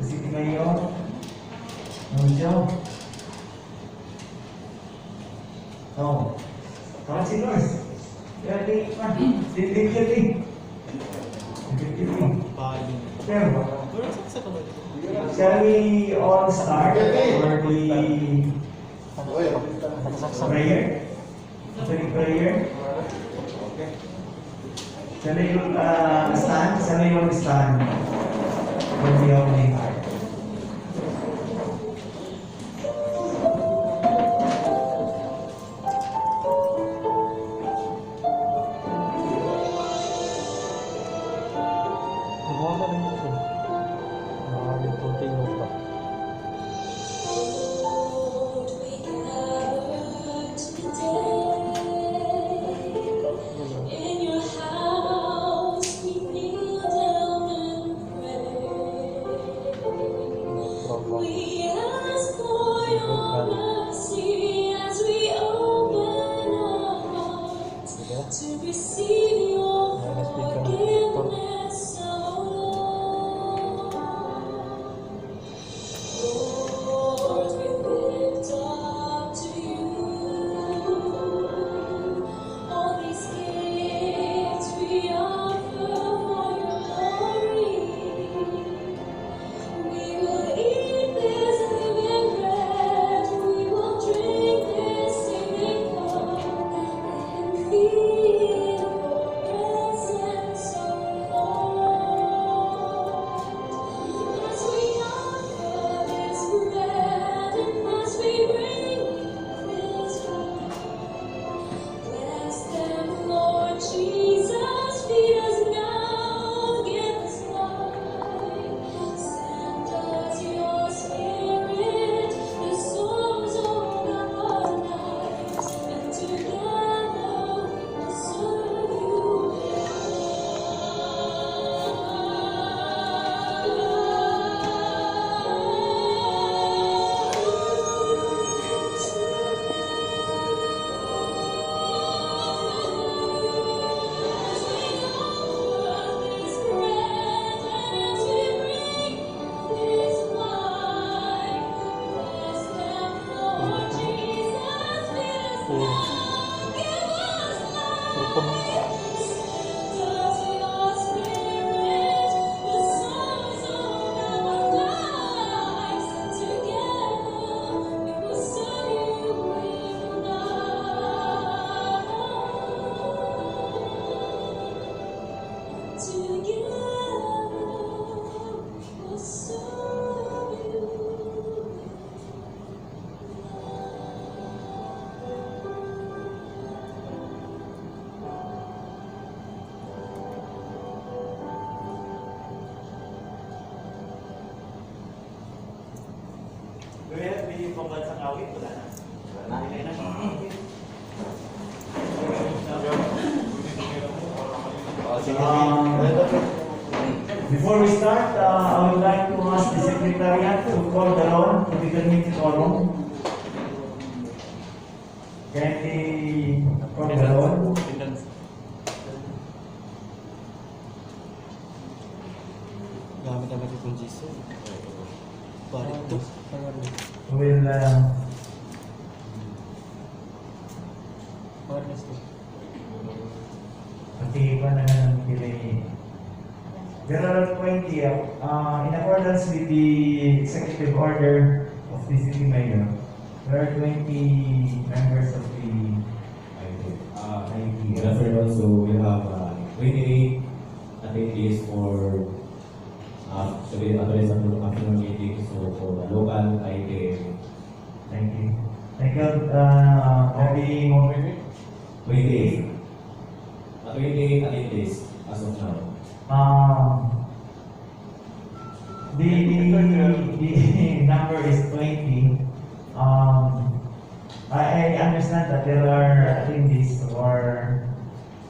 The City Mayor? No show? Oh, councilors. Yeah, di, di, di, di, di. Di, di, di. Pero, shall we all start for the prayer? Opening prayer? Shall we stand? Shall we all stand for the opening prayer? Gumawa ka rin yun. Maraming konting ba? Lord, we gather today. In your house we kneel down and pray. We ask for your mercy as we open our hearts Diba? to receive your May speaker ng projector. Forgiveness, O Lord. Lord, we lift up to you all these gifts we offer for your glory. We will eat this living bread, we will drink this saving cup, and feel your presence, O Lord. As we offer this bread and as we bring this wine, bless them, Lord Jesus, feed us now, give us life. Send us your Spirit, the source of our lives, and together we will serve you. As we offer this bread and as we bring this wine, bless them, Lord Jesus, feed us now, give us life. Send us your Spirit, the source of our lives, and together we will serve you with love. Together we will serve you with love. Do we have the pambansang awit? Wala na. Wala na. Before we start, I would like to ask the Secretariat to call the roll to determine quorum. Kindly call the roll. Attendance. Gamit naman itong Jiso. Parit to. Will Wireless to. Pati pa na lang delay. There are 20, in accordance with the executive order of the city mayor, there are 20 members of the ITF. Good afternoon. So we have 28 attendees for today, today's afternoon meeting. So for the local ITF, Thank you. Thank you. Maybe 28. 28 attendees as of now. The number is 20. I understand that there are attendees who are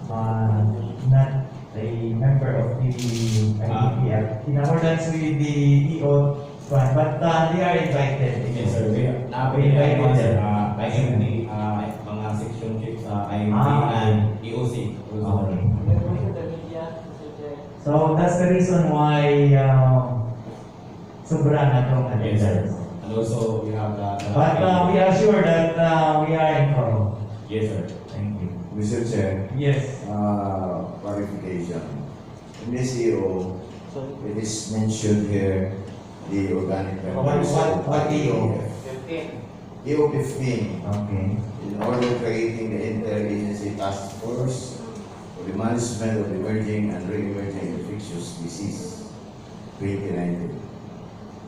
not a member of the ITF in accordance with the EO one, but they are invited. Yes, sir. We We invited them. IMD, mga section chiefs sa IMD and EOC also. Okay. So that's the reason why Sobra na itong Yes, sir. attendance. And also, we have the But we are sure that we are in quorum. Yes, sir. Thank you. Mr. Chair, Yes. Clarification. In this EO, Sorry. it is mentioned here the organic members What of EO? IETF. EO 15, in order creating the interagency task force for the management of emerging and re-emerging infectious disease, 2019.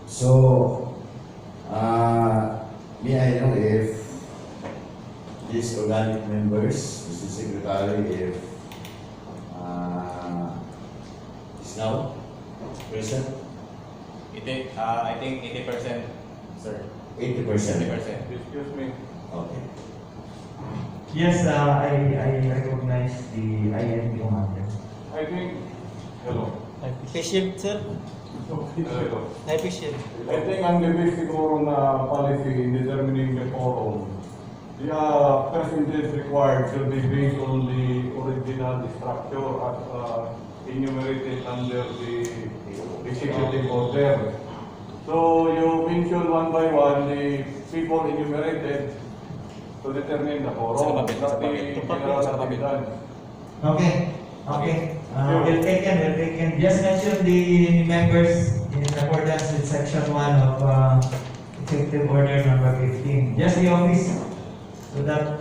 So, may I know if these organic members, Mr. Secretary, if is now present? I think 80%, sir. 80%. 80%. Excuse me. Okay. Yes, I recognize the INP commander. I think, hello. Face shield, sir. Hello. Face shield. I think ang the best siguro na policy in determining the quorum, the percentage required shall be based on the original structure as enumerated under the executive order. So you mention one by one the people enumerated to determine the quorum, Sa papel, not sa the papel. general Sa papel. attendance. Okay. We'll take in, we'll take in. Just mention the members in accordance with section 1 of Executive Order number 15. Just the office so that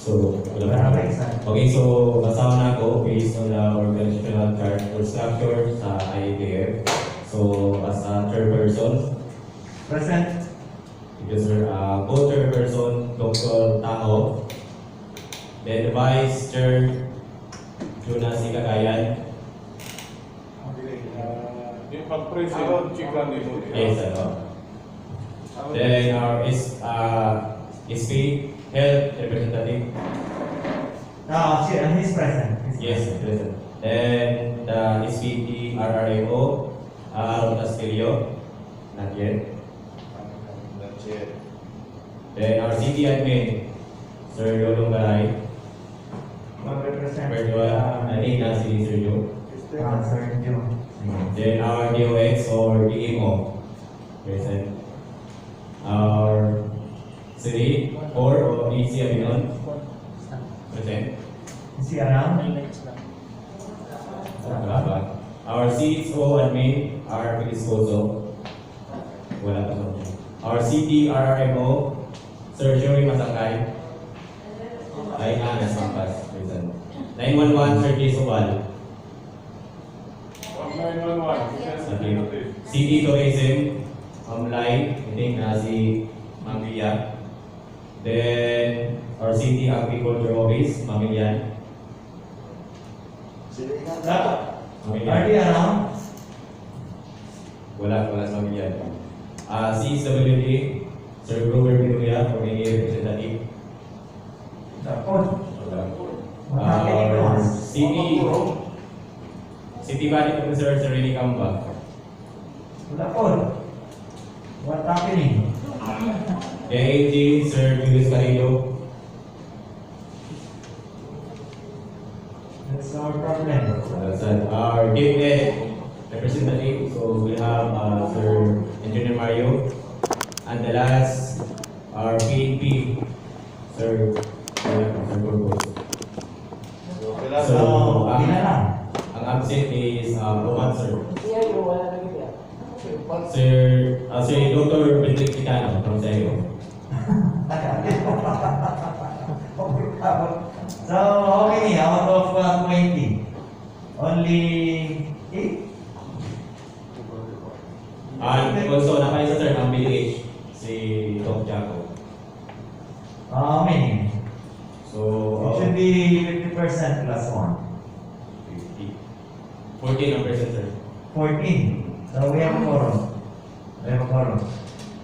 So, wala pa. Maraming salamat. Okay, so basahon nako based on the organizational chart or structure sa IATF. So, as a chairperson, Present. Thank you, sir. Co-chairperson, Dr. Taho. Then the Vice Chair, Jonas Ikakayan. Yung pag-present, chicken nito. Yes, sir. Oh. Then our SP Health Representative. No, he's present. He's Yes, present. present. Then the SPT RRAO, Aaron Castillo. Not yet. That's it. Then our city admin, Sir Yolong Garay. One represent. Where do I think na si Sir Joe. Sir Joe. Sige. Then our DOX or DMO, present. Our city or AC Abinon, present. Is he around? Wala pa. Our CXO admin, our Disposo. Wala pa sa. Our city RRMO, Sir Joey Masangkay. Ay, nasa Pampas, present. 911, Sir Jason Wal. 1911. Okay. City Tourism, Ma'am Lai, I think na si Ma'am Villa. Then, our City Agriculture Office, Ma'am Ilian. Sila ina. Ma'am Ilian. Are they around? Wala, wala sa Ma'am Ilian. CSWD, Sir Grover Vinuya, from any representative. Tapos. Wala. What happening to us? City Budget Officer, Sir Rene Camba. Wala po. What happening? AAG, Sir Julius Carrillo. That's our problem. Sir, our DepEd representative, so we have Sir Engineer Mario. And the last, our PNP, Sir Corpus. So, kailangan So, So, ang, hindi na lang. ang absent is Roman, sir. Sir Dr. Benedict Chicano from Serio. So, how many out of 20? Only 8? And also, nakaisa, sir, ang BH, si Doc Jaco. How many? So, It should be 50% plus 1. 50. 14 ang percent, sir. 14. So we have a quorum. We have a quorum.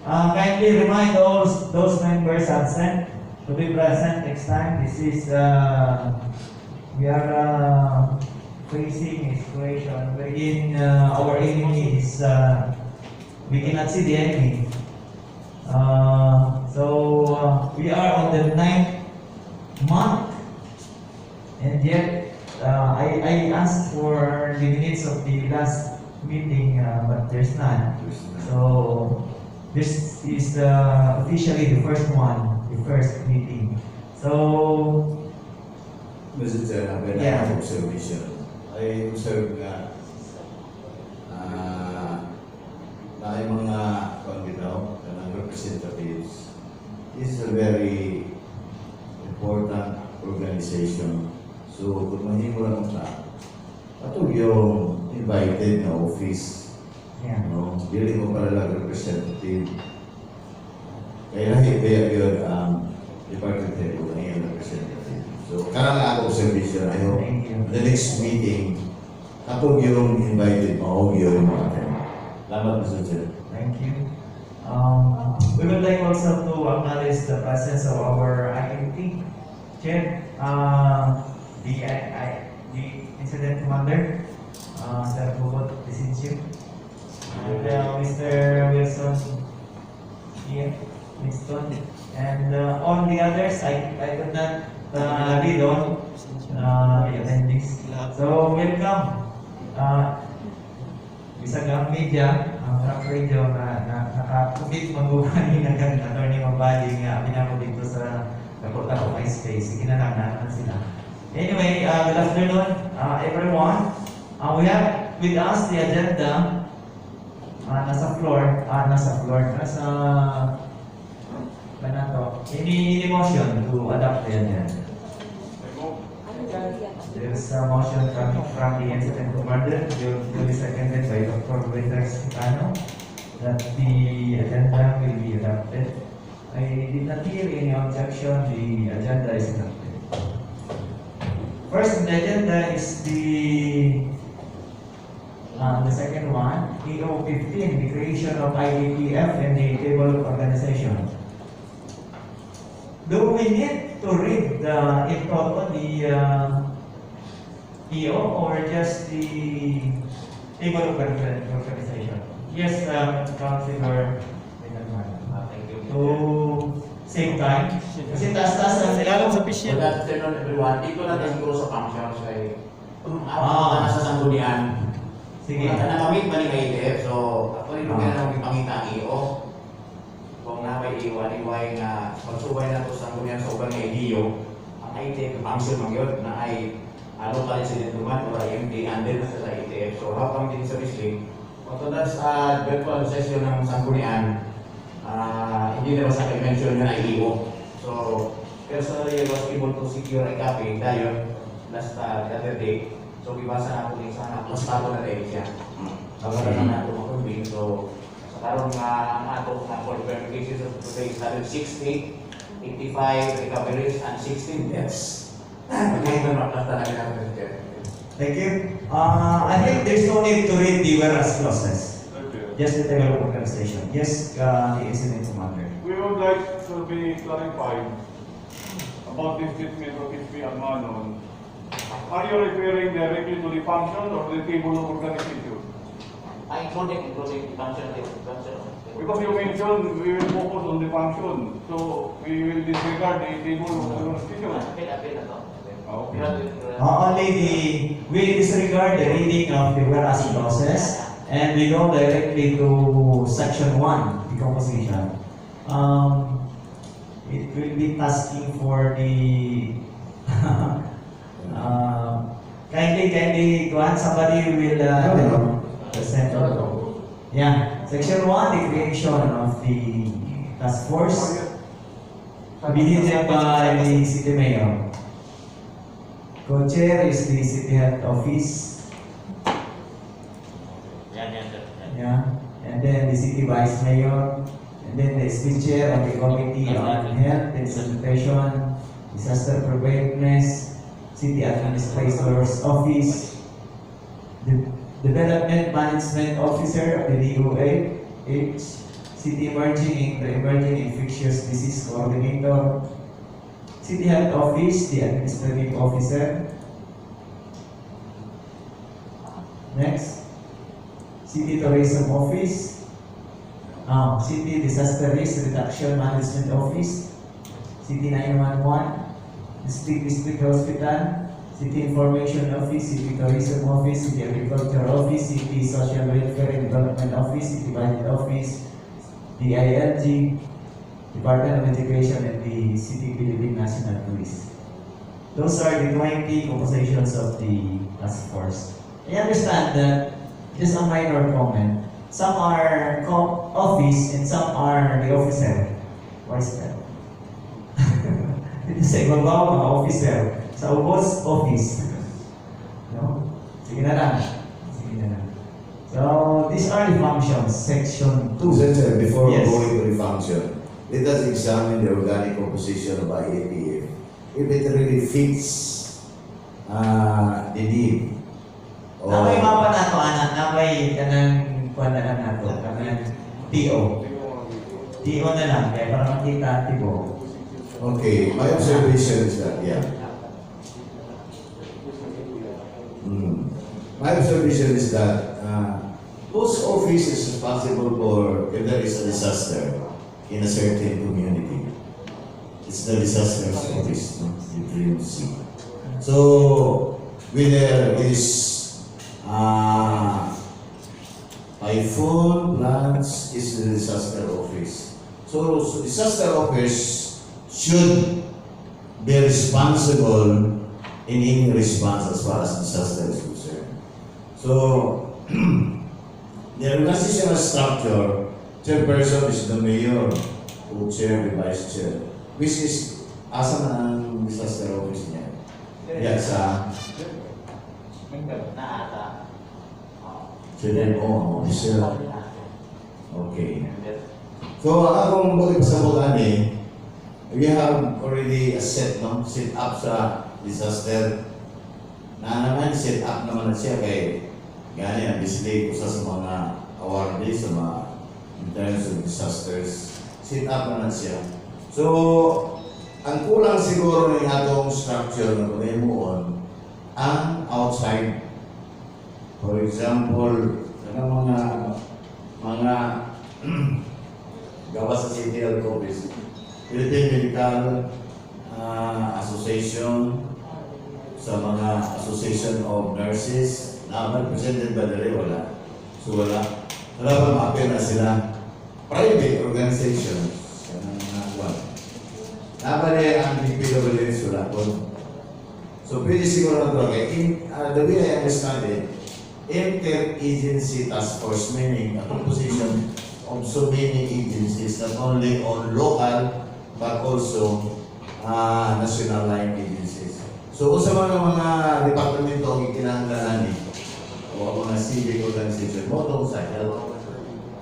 Kindly remind all those members absent to be present next time. This is, we are facing a situation wherein our enemy is, we cannot see the enemy. So we are on the ninth month and yet I I asked for the minutes of the last meeting, but there's none. So this is officially the first one, the first meeting. So Mr. Chair, I have observation. I observe nga na yung mga kuan bitaw, kanang representatives. This is a very important organization. So, kung mahimo lang ta, ato yung invited na office, no? Dili mo para lang representative. Kaya lahi ba yun ang department head o ang iyong representative. So, karon lang ako observation. I hope Thank you. the next meeting, katong yung invited, mao yung attend. Salamat, Mr. Chair. Thank you. We would like also to acknowledge the presence of our IMT chair, the incident commander, Sir Bubot Licencio, and Mr. Wilson, yeah, Winston, and all the others. I could not read all the attendees. So welcome. Bisag ang media, ang Rock Radio na naka-commit magugani na kang Attorney Mabali nga abi namo dito sa dako-dako may space. Sige na lang, naman sila. Anyway, good afternoon, everyone. We have with us the agenda nasa floor, nasa kanato. Any motion to adopt the agenda? I move. There's a motion coming from the incident commander, duly seconded by Dr. Winters Quitano, that the agenda will be adopted. I did not hear any objection, the agenda is adopted. First on the agenda is the second one, EO 15, the creation of IATF and the table of organization. Do we need to read the in toto the EO or just the table of organization? Yes, Councilor Villanueva. Thank you. To save time. Kasi taas-taas ang Sa ilalim sa fish Good afternoon, everyone. Dito natin siguro sa functions kay Ah. nasa sanggunian. Sige. Wala na kami balik kay ITF. So, actually, nung kaya naman ipangita ang EO. Kung na may EO, anyway, na pagsubay na to sa sanggunian sa ubang LGU, ang ITF function man yun, na ay local incident man or IMD under na sa ITF. So, habang din sa Bislig, kung to sa virtual session ng sanggunian, hindi na basta mention yun ay EO. So, personally, I was able to secure a copy dayon last the other day. So, gibasa na ako ni sana, mas bago na dahil siya. Bago na lang nato makumbing. So, sa karon nga ang ato nga confirmed cases of today is 160, 85 recoveries, and 16 deaths. Okay, ito na talaga natin, Sir. Thank you. I think there's no need to read the whereas clauses. Okay. Just the table of organization. Yes, the incident commander. We would like to be clarified about this statement of SP Armanon. Are you referring directly to the function or the table of organization? Ah, including the function, the function. Because you mentioned we will focus on the function, so we will disregard the table of organization. Appeal, appeal na to. Okay. Only the, we disregard the reading of the whereas clauses and we go directly to section 1, the composition. It will be tasking for the kindly, go on, somebody will present. Yeah, section 1, the creation of the task force, be headed by the city mayor. Co-chair is the city health office. Yan, yan, sir. Yan. Yeah. And then the city vice mayor. And then the SP chair of the committee on health and sanitation, disaster preparedness, city administrator's office, the development management officer of the DOH, city emerging and emerging infectious disease coordinator, city health office, the administrative officer. Next, city tourism office, city disaster risk reduction management office, city 911, district hospital, City Information Office, City Tourism Office, City Agriculture Office, City Social Welfare and Development Office, City Budget Office, DILG, Department of Education, and the City Philippine National Police. Those are the 20 compositions of the task force. I understand that, just a minor comment, some are office and some are the officer. Why is that? Dito sa ibabaw, mga officer. Sa ubos, office. No? Sige na lang. Sige na lang. So, these are the functions, section 2. Senator, before Yes. going to the function, let us examine the organic composition of IATF. If it really fits the need. Or, Namay mapa nato, ana, namay kanang kuan na lang nato, kanang TO. TO na lang, kaya para makita tibo. Okay, my observation is that, yeah. My observation is that whose office is responsible for if there is a disaster in a certain community? It's the disaster office, no? The DMC. So, whether it is typhoon, floods, is the disaster office. So disaster office should be responsible in any response as far as disaster is concerned. So, the organizational structure, chairperson is the mayor, co-chair, the vice chair, which is, asa na ang disaster office niya? Yeah, sa Na ata. CDMO, ang officer. Okay. So, ang akong buti pasabot ani, we have already a set, no? Set up sa disaster. Na naman, set up naman na siya kay gani ang display ko sa mga awardees sa mga in terms of disasters. Set up naman siya. So, ang kulang siguro ng atong structure na pahimuon, ang outside. For example, kanang mga gawas sa City Health Office, Philippine Medical Association, sa mga Association of Nurses, na represented ba diri? Wala. So wala. Wala pa ma-appear na sila. Private organizations, kanang mga kuwan. Nabali ang DPWH, wala po. So pwede siguro na ito, kay the way I understand it, interagency task force, meaning a composition of so many agencies, not only on local but also national line agencies. So kung sa mga departamento ang ikinahanglan ni o ang mga civic organization mo tungkol sa health,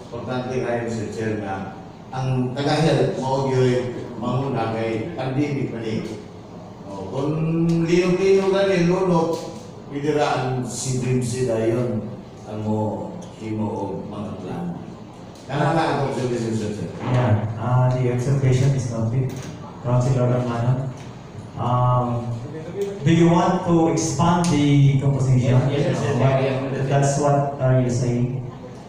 importante kayo, Mr. Chair, na ang taga-health mao gyud manguna kay pandemic man ni. O, kung linog-linog gani lunok, pwede ra ang si DreamC dayon ang mo himo og mga plano. Kana lang ang observation, Mr. Chair. Yeah, the observation is noted. Councilor Romano. Do you want to expand the composition? Yes. That's what are you saying?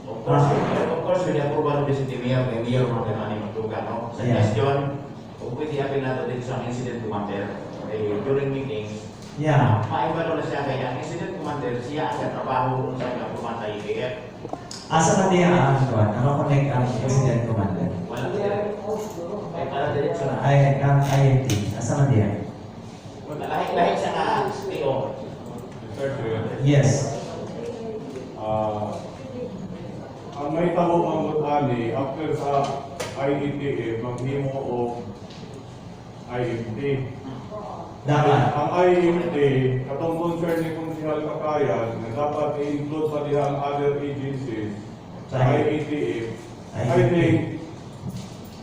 Of course, with the approval of the city mayor, may mayor mo naman ang magtuga, no? Suggestion, kung pwede apil nato dito sa incident commander, eh, during meetings, maibalo na siya kaya ang incident commander, siya ang trabaho kung saan ka pumunta IAF. Asa na niya ang kuan? Naka-connect ang incident commander? Wala ka. Ay, para diretso na. Ay, ang IMT. Asa na niya? Lahi-lahi siya nga, TO. Mr. Chair. Yes. Ah, ang may tabo ang ani after sa IETF maghimo og IMT. Dapat. Ang IMT, katong concern ni Konsehal Kakayan, na dapat i-include pa diha ang other agencies sa IETF. I IMT. think,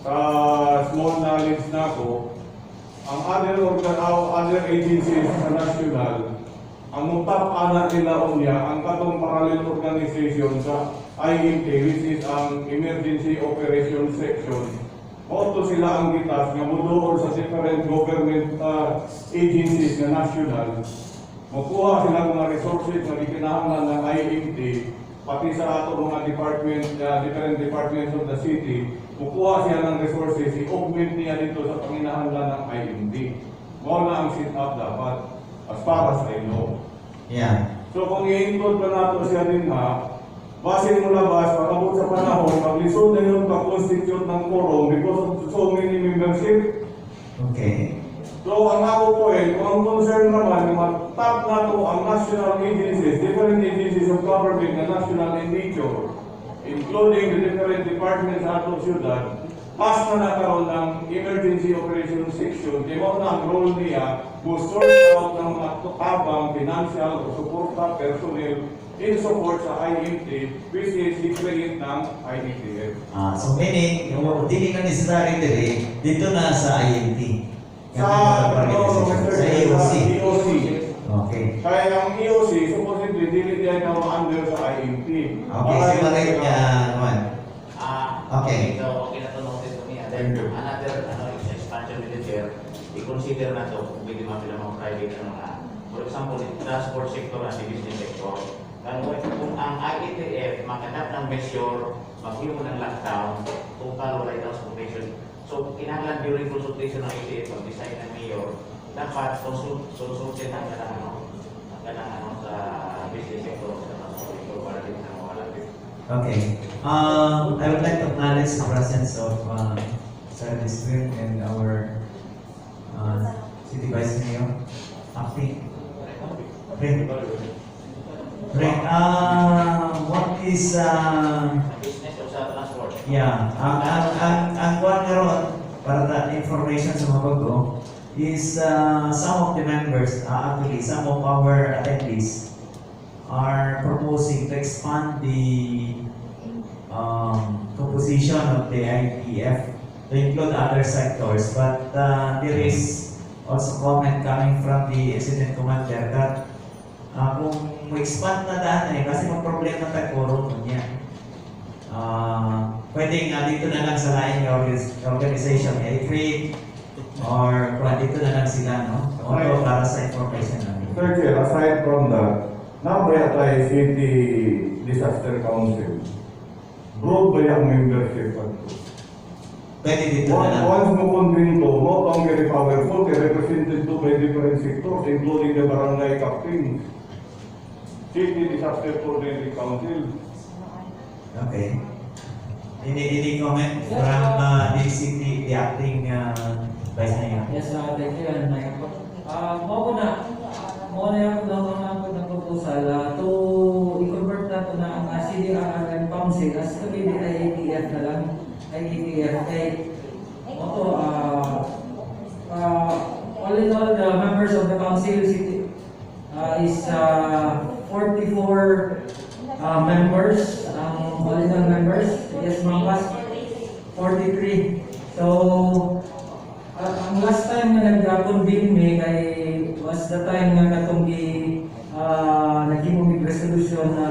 sa small knowledge na ako, ang other agencies sa national, ang mutap ana nila unya, ang katong parallel organization sa IMT, which is ang Emergency Operations Section, mao to sila ang gitas nga muduol sa different government agencies na national. Mukuha sila mga resources na gikinahanglan ng IMT, pati sa ato mga department, different departments of the city, mukuha siya ng resources, i-augment niya dito sa panginahanglan ng IMT. Mao na ang set up dapat. As far as I know. So kung i-include pa nato siya din ha, basin mo labas, pag-abot sa panahon, maglisod na yun pag-constitute ng quorum because of so many membership. So ang ako po eh, kung ang concern naman, ma-tap na to ang national agencies, different agencies of government na national in nature, including the different departments sa atong syudad, pas na nakaroon ng emergency operation section, di ba na ang role niya, mo sort out ng mga tabang financial o suporta personnel in support sa IMT, which is i-create ng IATF. Ah, so meaning, yung dili na necessary diri dito na sa IMT. Sa, no, Mr. Sa Chair, AOC. sa EOC. Kaya ang EOC, supposedly, dili diyan na under sa IMT. Okay, separate niya naman. Ah, So, okay na to, noted to niya. Then, Thank you. another ano, is expansion with the chair, i-consider na to kung pwede mapila mga private ano nga. For example, the transport sector and the business sector. Kung, kung ang IATF makanap ng measure, maghimo ng lockdown, total wala transportation. So, kinahanglan during consultation ng IATF, pag-decide ng mayor, dapat consulted ang kanang ano, ang kanang ano sa business sector, sa transport sector para din na mawala. Okay. I would like to acknowledge the presence of Sir District and our City Vice Mayor, Acting. Rick. Rick, what is, Sa business o sa transport. Yeah, ang kuwan karon para ta information sa mga bago is some of the members, actually some of our attendees are proposing to expand the composition of the IATF to include other sectors. But there is also comment coming from the incident commander that kung mo-expand na daan eh, kasi mag-problema ta quorum niya. Pwede nga dito na lang sa lain nga organization, eh, create or kung dito na lang sila, no? Although para sa information namin. Sir Chair, aside from that, naa tay City Disaster Council. Broad ba yung membership ato? Pwede dito na Once, lang. once mo convene to, mo ang very powerful, kay represented to by different sectors, including the barangay captains. City Disaster Coordinating Council. Okay. Any comment from the city, the acting vice mayor? Yes, thank you, and may mo na yung lang ang ako ng proposal to i-convert na to na ang CDRRM Council as to be the IATF na lang, IATF kay mo to all in all, the members of the council city is 44 members, ang all in all members. Yes, Ma'am Pas? 43. So, ang last time na nag-convene mi kay was the time nga katong gi naghimo mig resolution na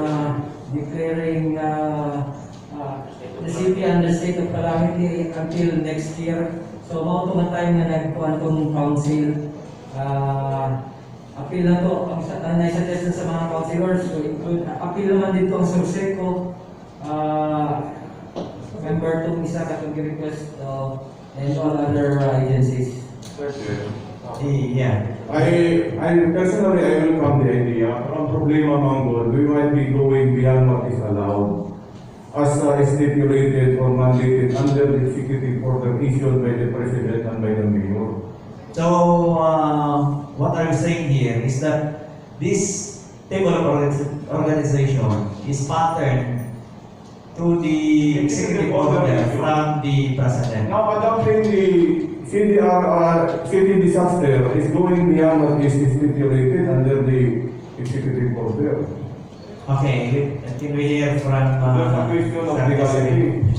declaring the city under state of calamity until next year. So mao to nga time nga nagkuan tong council. Appeal na to ang sa uh, sa mga councilors, so include appeal naman dito ang Surseco, member tong isa katong request and all other agencies. Sir Chair. Yeah. I personally, I welcome the idea. Pero ang problema, Manggol, we might be going beyond what is allowed as stipulated or mandated under the executive order issued by the President and by the Mayor. So, what are you saying here is that this table of organization is patterned to the executive order from the President. Now, adopting the CDR, city disaster is going beyond what is stipulated under the executive order. Okay, can we hear from There's a question of Sir legality.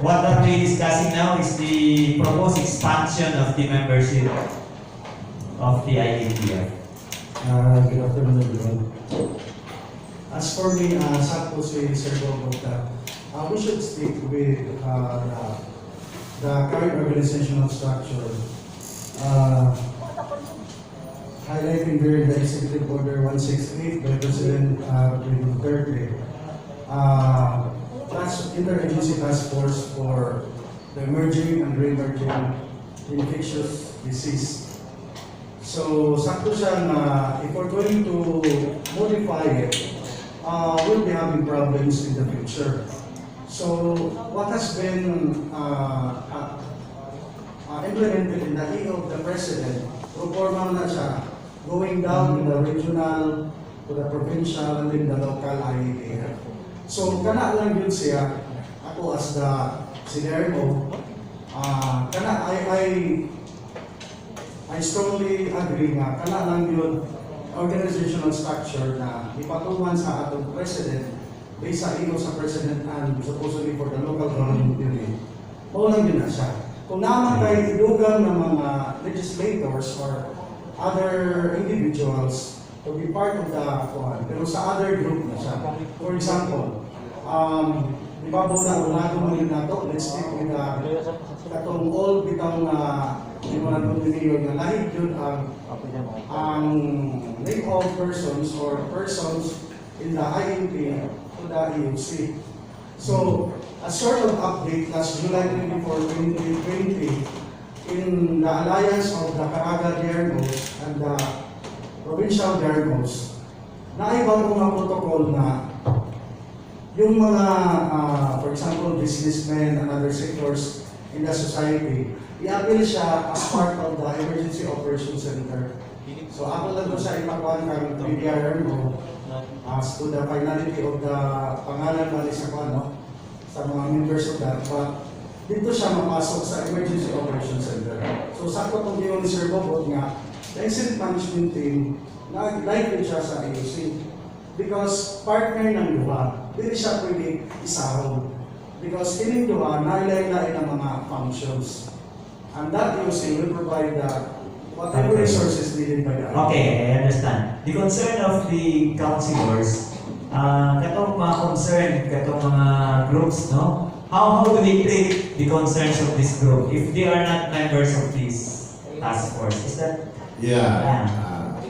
What are we discussing now is the proposed expansion of the membership of the IATF. Good afternoon, everyone. As for me, sakto si Sir Bobo that we should stick with the current organizational structure, highlighting there the Executive Order 168 by President Rodrigo Duterte. Interagency Task Force for the Emerging and Re-emerging Infectious Disease. So, So, sakto siya na if we're going to modify it, we'll be having problems in the future. So, what has been implemented in the EO of the President, pro forma na siya, going down to the regional, to the provincial, and then the local IATF. So, kana lang yun siya, ako as the CDRMO, kana I strongly agree nga, kana lang yun organizational structure na ipatuman sa atong president based sa EO sa president and supposedly for the local government unit. Mao lang yun na siya. Kung naman kay idugang ng mga legislators or other individuals to be part of the kuan, pero sa other group na siya. For example, di ba po na unago man yun nato, let's stick with the katong all bitaw na di mo na nga lahig yun ang name of persons or persons in the IMT to the EOC. So, a sort of update last July 24, 2020, in the alliance of the Caraga DRMOs and the provincial DRMOs, naay bago nga protocol na yung mga, for example, businessmen and other sectors in the society, i-appeal siya as part of the Emergency Operations Center. So ako lang doon sa ipakuan kang PDRMO as to the finality of the pangalan bali sa kuan, no? Sa mga members of that. But dito siya mapasok sa Emergency Operations Center. So sakto itong giyon ni Sir Bobot nga, the incident management team, nag-like din siya sa EOC. Because partner ng duha, dili siya pwede isahon. Because kining duha, nailain-lain ang mga functions. And that EOC will provide the whatever resources needed by the Okay, I understand. The concern of the councilors, katong mga concern, katong mga groups, no? How do they treat the concerns of this group if they are not members of this task force? Is that Yeah.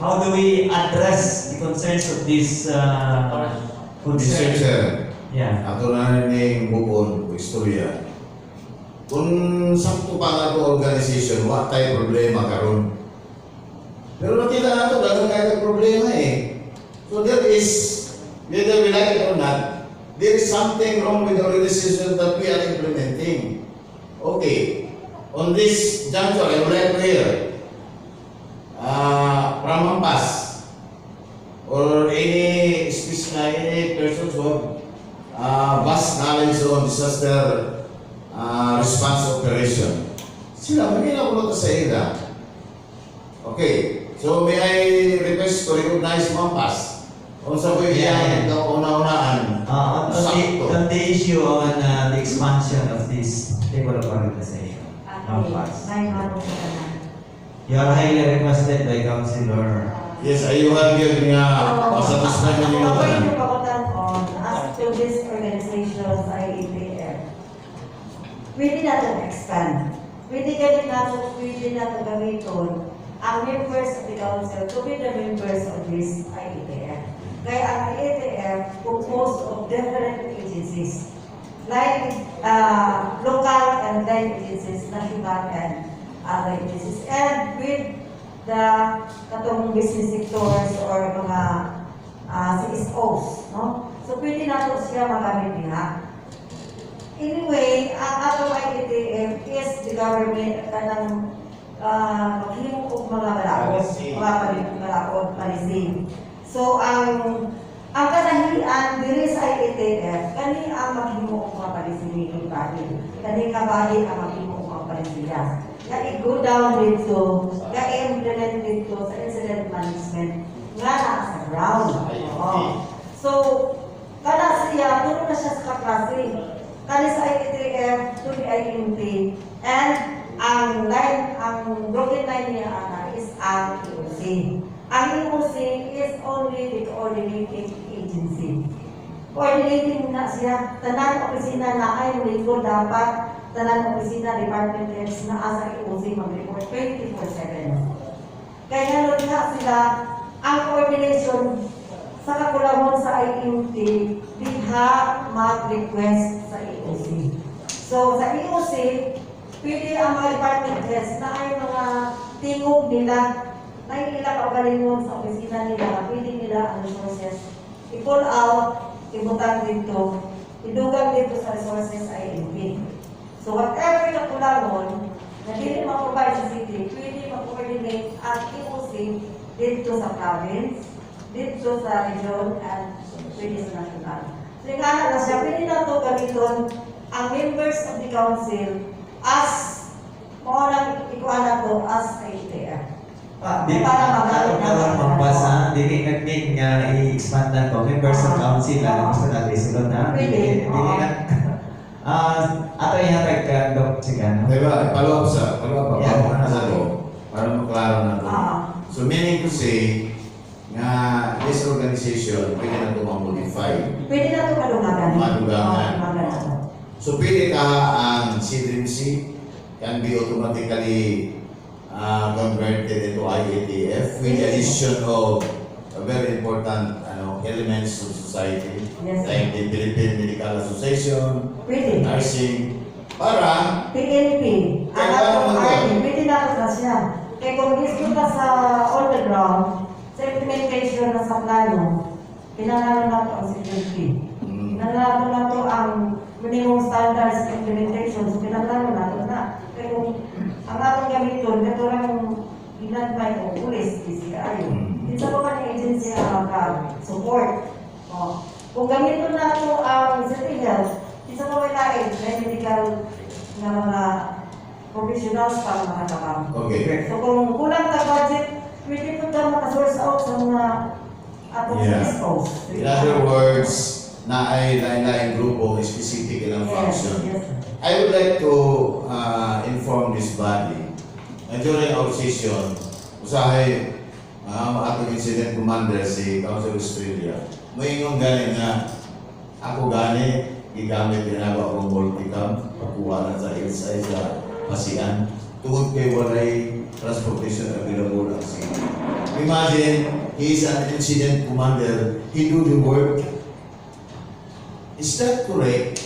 How do we address the concerns of this Mr. concern? Chair, ato na ning bubon o istorya. Kung sakto pa nga ito organization, wa tay problema karon. Pero nakita nato daghan kay problema eh. So there is, whether we like it or not, there is something wrong with the organization that we are implementing. Okay. On this juncture, I would like to hear from Ampas or any special any persons who have vast knowledge on disaster response operation. Sila, magina ko sa ila. Okay. So may I request to recognize Mampas? Unsa po iyang una-unaan? On the, Sakto. On the issue on the expansion of this table of organization. Okay, Mampas. May hapon sa tanan. You are highly requested by Councilor. Yes, ayuhan gyud nga masatisfy mo yung Ako tanan. yung pakutan-on as to this organization sa IATF. Pwede natin expand. Pwede ganit natin, pwede natin gamiton ang members of the council to be the members of this IATF. Kaya ang IATF composed of different agencies, like local and line agencies, national and other agencies. And with the katong business sectors or mga CSOs, no? So pwede nato siya magamit diha. Anyway, ang atong IATF is the government kanang maghimo og mga balaod, Policy. mga balaod, policy. So ang kanahian diri sa IATF kani ang maghimo og mga policy making body. Kani nga body ang maghimo og mga polisiya. Nga i-go down dito, nga i-implement dito sa incident management nga naa sa ground. Oo. So, kada siya, tulo na siya sa kaklase. Kani sa IATF, to the IMT, and ang line, ang broken line niya ana is ang EOC. Ang EOC is only the coordinating agency. Coordinating na siya, tanan opisina na ay lingkod dapat, tanan opisina, department heads na asa EOC mag-report 24/7. Kaya nun nga sila, ang coordination sa kakulangon sa IMT, diha mag-request sa EOC. So sa EOC, pwede ang mga department heads na ay mga tingog nila. Naila kaugalingon sa opisina nila na pwede nila ang resources i-pull out, ibutang dito, idugang dito sa resources IMP. So whatever na kulangon, na dili ma-provide sa city, pwede ma-coordinate ang EOC dito sa province, dito sa region, and pwede sa national. So yung nga na siya, pwede na ito gamiton ang members of the council as mao nang ikuha na to as IATF. Ah, di Para magamit na lang mambasa, dili nag-mean nga i-expand na to. Members of council lang gusto natin isulod na. Pwede. Dili dili na. Ah, ato ihatag ka Doc Chicano. Diba, follow up sa, follow up, follow up sa to, para maklaro na to. So meaning to say, nga this organization, pwede na ito ma-modify. Pwede na ito madugagan. Madugangan. Oo, madugagan na to. So pwede ka ang CDMC can be automatically converted into IATF with the addition of a very important elements of society like the Philippine Medical Association, Pwede. nursing, para PNP, ang Kaya atong paano man army, pwede na ito na siya. Kaya kung mismo ka sa on the ground, sa implementation na sa plano, pinanalo na ito ang security. Pinanalo na ito ang minimum standards implementation, so pinanalo na ito na. Kaya kung ang atong gamiton, ito lang ginagmay o pulis, PCI. Kinsa pa man ang agency ang maka-support. O, kung gamiton na ito ang City Health, kinsa pa may lain, may medical na mga professionals para makatabang. So kung kulang ta budget, pwede po tayo makasource out sa mga atong CSOs. In other words, na ay lain-lain grupo, specific ilang function. I would like to inform this body na during our session, usahay atong incident commander si Council Australia, moingon gani nga ako gani gigamit din ako akong multicam pagkuha na sa LSI sa Pasian tungod kay walay transportation available ang city. Imagine, he is an incident commander, he do the work. Is that correct?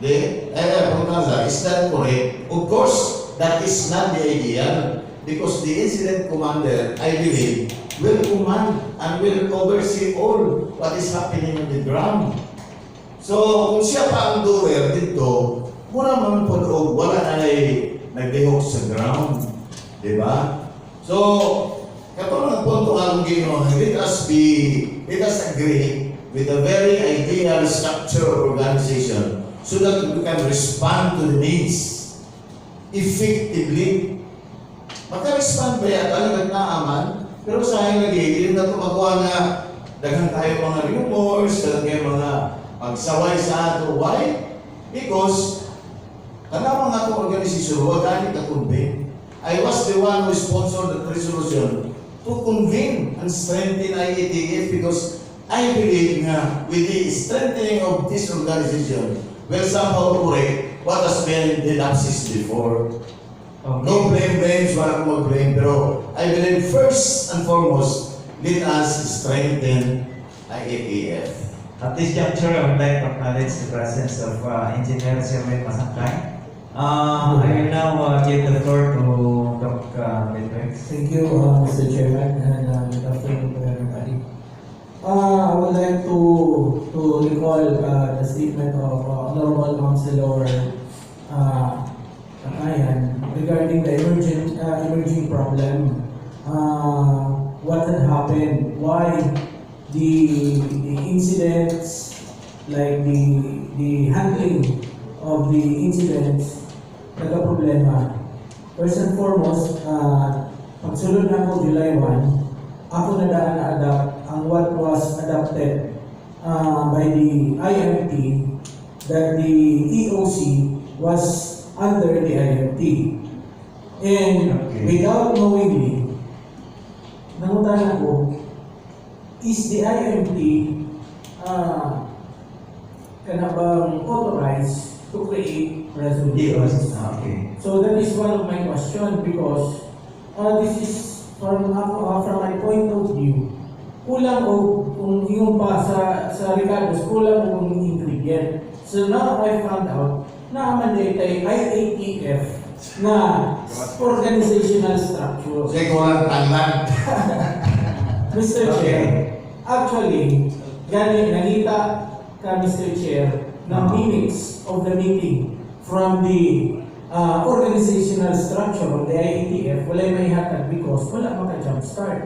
The, eh, is that correct? Of course, that is not the ideal because the incident commander, I believe, will command and will oversee all what is happening on the ground. So, kung siya pa ang doer dito, mura man po og wala na ay naglihok sa ground. Di ba? So, katulad ng punto nga Ginoo, let us agree with a very ideal structure of organization so that we can respond to the needs effectively. Maka-respond ba yata, nagad naaman, pero sa akin lagi, hindi na ito makuha nga daghan tayo mga rumors, daghan kayo mga pagsaway sa ato. Why? Because kanang mga atong organisasyon, wa gani ka-convene. I was the one who sponsored the resolution to convene and strengthen IATF because I believe nga with the strengthening of this organization will somehow correct what has been the lapses before. No blame blames, wala akong mag-blame, pero I believe first and foremost, let us strengthen IATF. At this juncture, I would like to acknowledge the presence of Engineer Sherwin Masangkay. I will now give the floor to Doc Medrex. Thank you, Mr. Chairman, and good afternoon to everybody. I would like to recall the statement of Honorable Councilor Takayan regarding the emerging problem. What had happened? Why the incidents, like the handling of the incidents, nagka-problema? First and foremost, pagsulod na ako July 1, ako na daan na-adapt ang what was adopted by the IMT, that the EOC was under the IMT. And without knowingly, nangutana ko, is the IMT kana bang authorized to create resolutions? So that is one of my question because this is from my point of view, kulang og kung yung pa sa Ricardo's, kulang og ingredient. So now I found out na man kay IATF. na organizational structure. Kasi kung walang tanlan. Mr. Chair, actually, gani nangita ka, Mr. Chair, ng minutes of the meeting from the organizational structure of the IATF, walay may hatag because wala maka-jump start.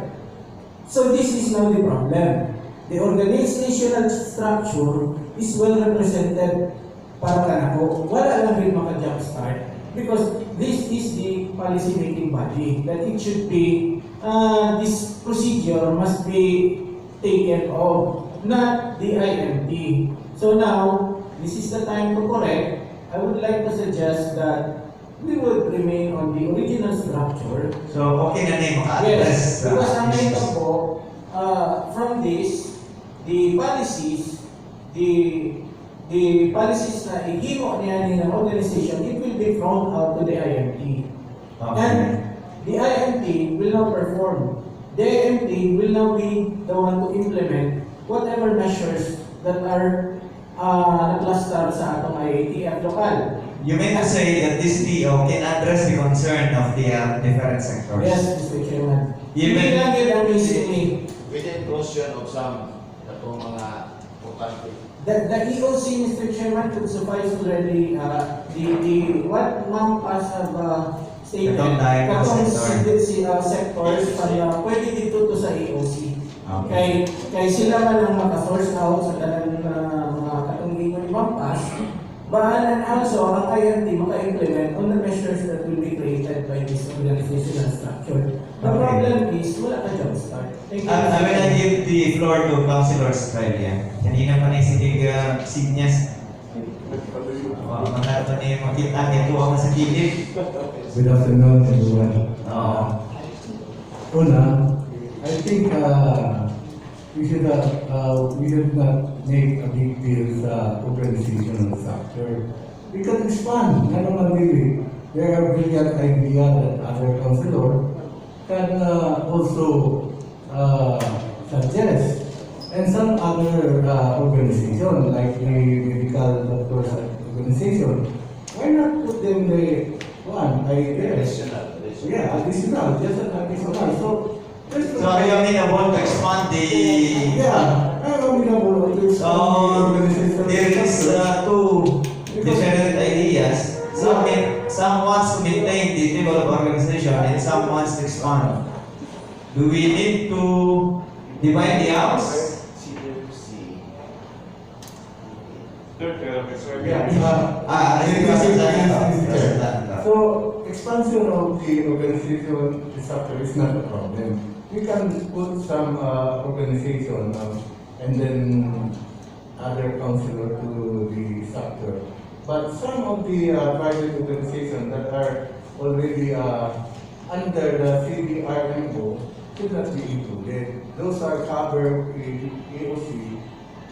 So this is now the problem. The organizational structure is well represented para kanako. Wala lang rin maka-jump start because this is the policy making body that it should be, this procedure must be taken of, not the IMT. So now, this is the time to correct. I would like to suggest that we would remain on the original structure. So, okay na ni maka-address Yes, sa because ang issues. nakita ko, from this, the policies na ihimo niya ni ng organization, it will be thrown out to the IMT. And the IMT will now perform. The IMT will now be the one to implement whatever measures that are na-cluster sa atong IATF local. You mean to say that this TO can address the concern of the different sectors? Yes, Mr. Chairman. Even- Hindi lang yun ang basically, With the inclusion of some katong mga importante. The EOC, Mr. Chairman, could suffice already, the, what Ma'am Paz have stated. Katong dahil mga Katong sector. si sectors, para pwede dito to sa EOC. Okay. Kay sila man ang maka-source out sa tanan na mga katong ingon ni Ma'am Paz, Baan and also ang IMT maka-implement on the measures that will be created by this organizational structure. The problem is, wala ka job start. Thank you. I will now give the floor to Councilor Australia. Kanina pa na yung sige sinyas. Oh, mga pa niya makita niya tuwa ka sa gilid. Good afternoon, everyone. Oo. Una, I think we should not make a big deal sa organizational structure. We can expand. Nga naman really, there are brilliant idea that other councilor can also suggest. And some other organization, like the medical doctors organization, why not put them the one idea? Additional. Additional. Yeah, additional, just an additional. So, there's So are you amenable to expand the... Yeah, I'm amenable to expand So, the organizational there is structure. Two different ideas. Some wants to maintain the table of organization and some wants to expand. Do we need to divide the house? CFC. Yeah, Ah, So, expansion of the organization structure is not a problem. We can put some organization and then other councilor to the structure. But some of the private organizations that are already under the CDRMO should not be included. Those are covered in EOC.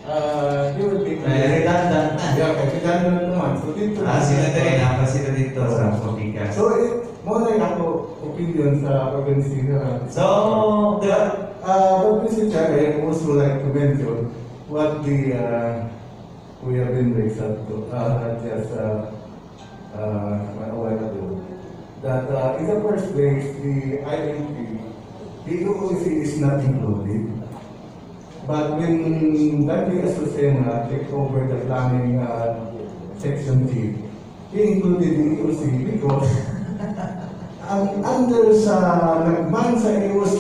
They will be Eh, redundant na. Yeah, okay, redundant naman. So dito Ah, sila din, ah, sila dito sa Publica. So, it, mao na yung ako opinion sa organization. So, the, But Mr. Chair, I also like to mention what the Kuya Benrey said to, just a while ago, that in the first place, the IMT, the EOC is not included. But when Dante Azucena took over the planning section chief, he included the EOC because ang under sa nagman sa EOC,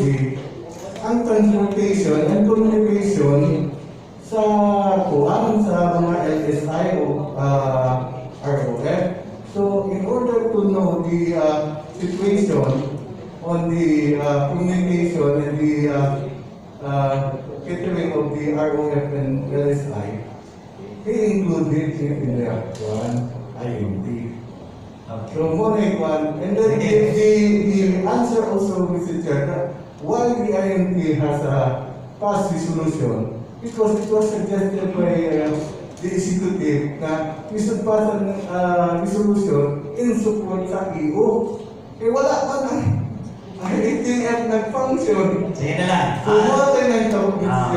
ang transportation and communication sa kuan sa mga LSI o ROF. So in order to know the situation on the communication and the catering of the ROF and LSI, he included it in the one IMT. So mao na one, and then the answer also, Mr. Chair, that why the IMT has a passed resolution, because it was suggested by the executive na we should pass a resolution in support sa EO. Eh wala pa na IATF nag-function. Sige na lang. So, mao na yung tawag, Mr.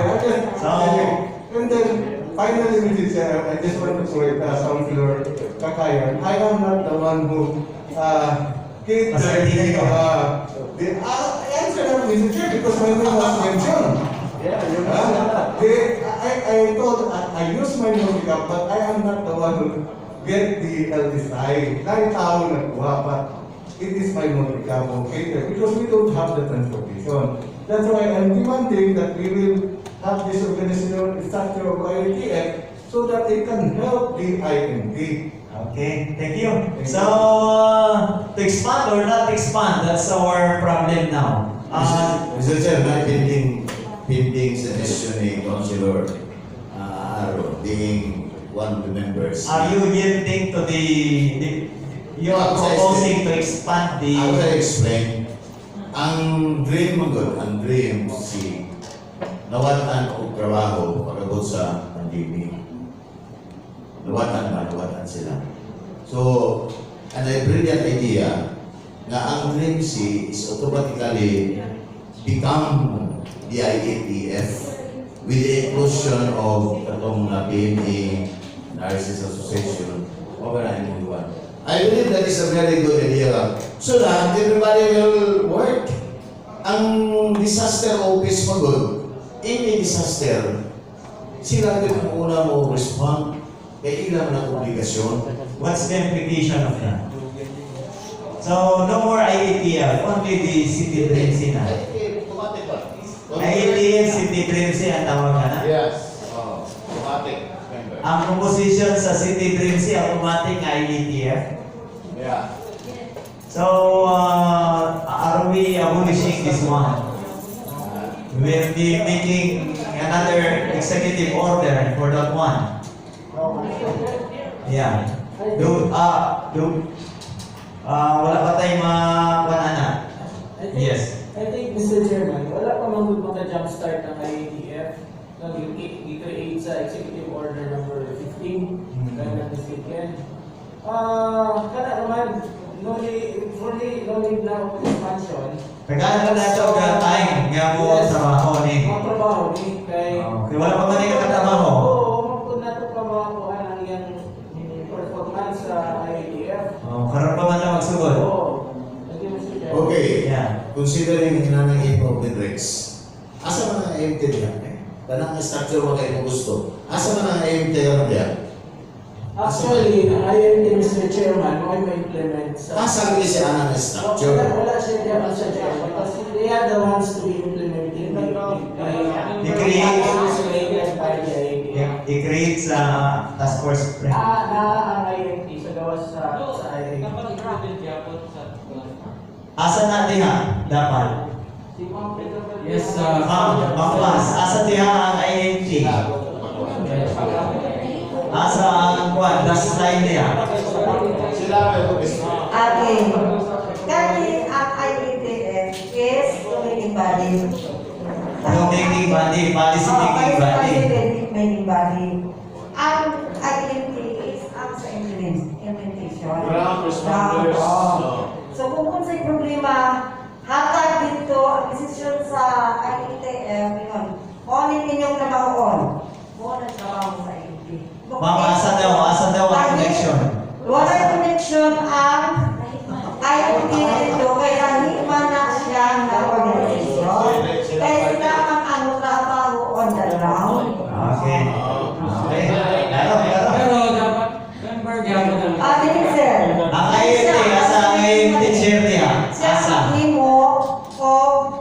Chair. And then, finally, Mr. Chair, I just want to correct Councilor Kakayan. I am not the one who cater the I answer that, Mr. Chair, because my name was mentioned. Yeah, you I told, I use my multicab, but I am not the one who get the LSI. Lahi tao nagkuha, but it is my multicab who cater because we don't have the transportation. That's why I'm demanding that we will have this organizational structure of IATF so that it can help the IMT. Okay, thank you. So, to expand or not expand, that's our problem now. Mr. Chair, may pending suggestion ni Councilor Aro, being one of the members. Are you yielding to the you are proposing to expand the I will explain. Ang dream mo gud, ang dream si nawatan og trabaho pag-abot sa pandemic. Nawatan ba? Nawatan sila. So, and a brilliant idea nga ang Dream C is automatically become the IATF with the inclusion of katong PMA, Nurses Association, over na imong one. I believe that is a very good idea. So that everybody will work. Ang disaster office mo gud, any disaster, sila gyud ang una mo respond kay ilang ang obligasyon. What's the implication of that? So, no more IATF, only the City Dream na. Automatic ba? IATF, City Dream ang tawag ka na? Yes. Oh, automatic member. Ang composition sa City Dream C, automatic nga IATF. Yeah. So, are we abolishing this one? We'll be making another executive order for that one. Yeah. Do, wala pa tayong makuha na. I think, Mr. Chairman, wala pa man gud maka-jumpstart ang IATF nang i-create sa Executive Order number 15, if I'm not mistaken. Ah, kana naman, no need, fully, no need na of expansion. Tagaan na nato og time nga mo trabaho ni. Mga trabaho ni kay Oh, kay wala pa man ni nakatrabaho. Oo, oh, nato pa makakuha ang iyang performance sa IATF. Oh, karon pa man na magsugod. Oo. Thank you, Mr. Chairman. Okay. Yeah. Considering hinanang imo Hendrix, asa man ang IMT diha? Tanang structure mo kay mo gusto. Asa man ang IMT karon diha? Actually, ang IMT, Mr. Chairman, mo ay ma-implement sa Asa gyud siya anang structure? Wala, wala siya diyan, Mr. Chairman. Kasi they are the ones to be implementing. Legislated by the IATF. I-create sa task force. Ah, na ang IMT sa gawas sa IATF. Dapat included gyapon sa Asa na diha dapat? Yes, Ma'am, Paz, asa diha ang IMT? Asa ang kwan, last line diha? Sila may Okay. Kani ang IATF is making body. Yung making body, policy Oh, making body. Policy making body. Ang IMT is ang sa implementation. Ground responders. Ground, oh. So kung unsay problema, hatag dito ang desisyon sa IATF, yun. Mao ni inyong trabahoon. Mao na trabaho sa IMT. Ma'am, asa daw ang connection? Wala connection ang IMT dito kay lahi man na siya na organization. Kaya sila ang ano trabaho on the ground. Okay. Okay. Laro, laro. Pero dapat member gyapon ang Ah, dili, sir. Ang IMT, asa ang IMT chair diha? Siya Asa? maghimo o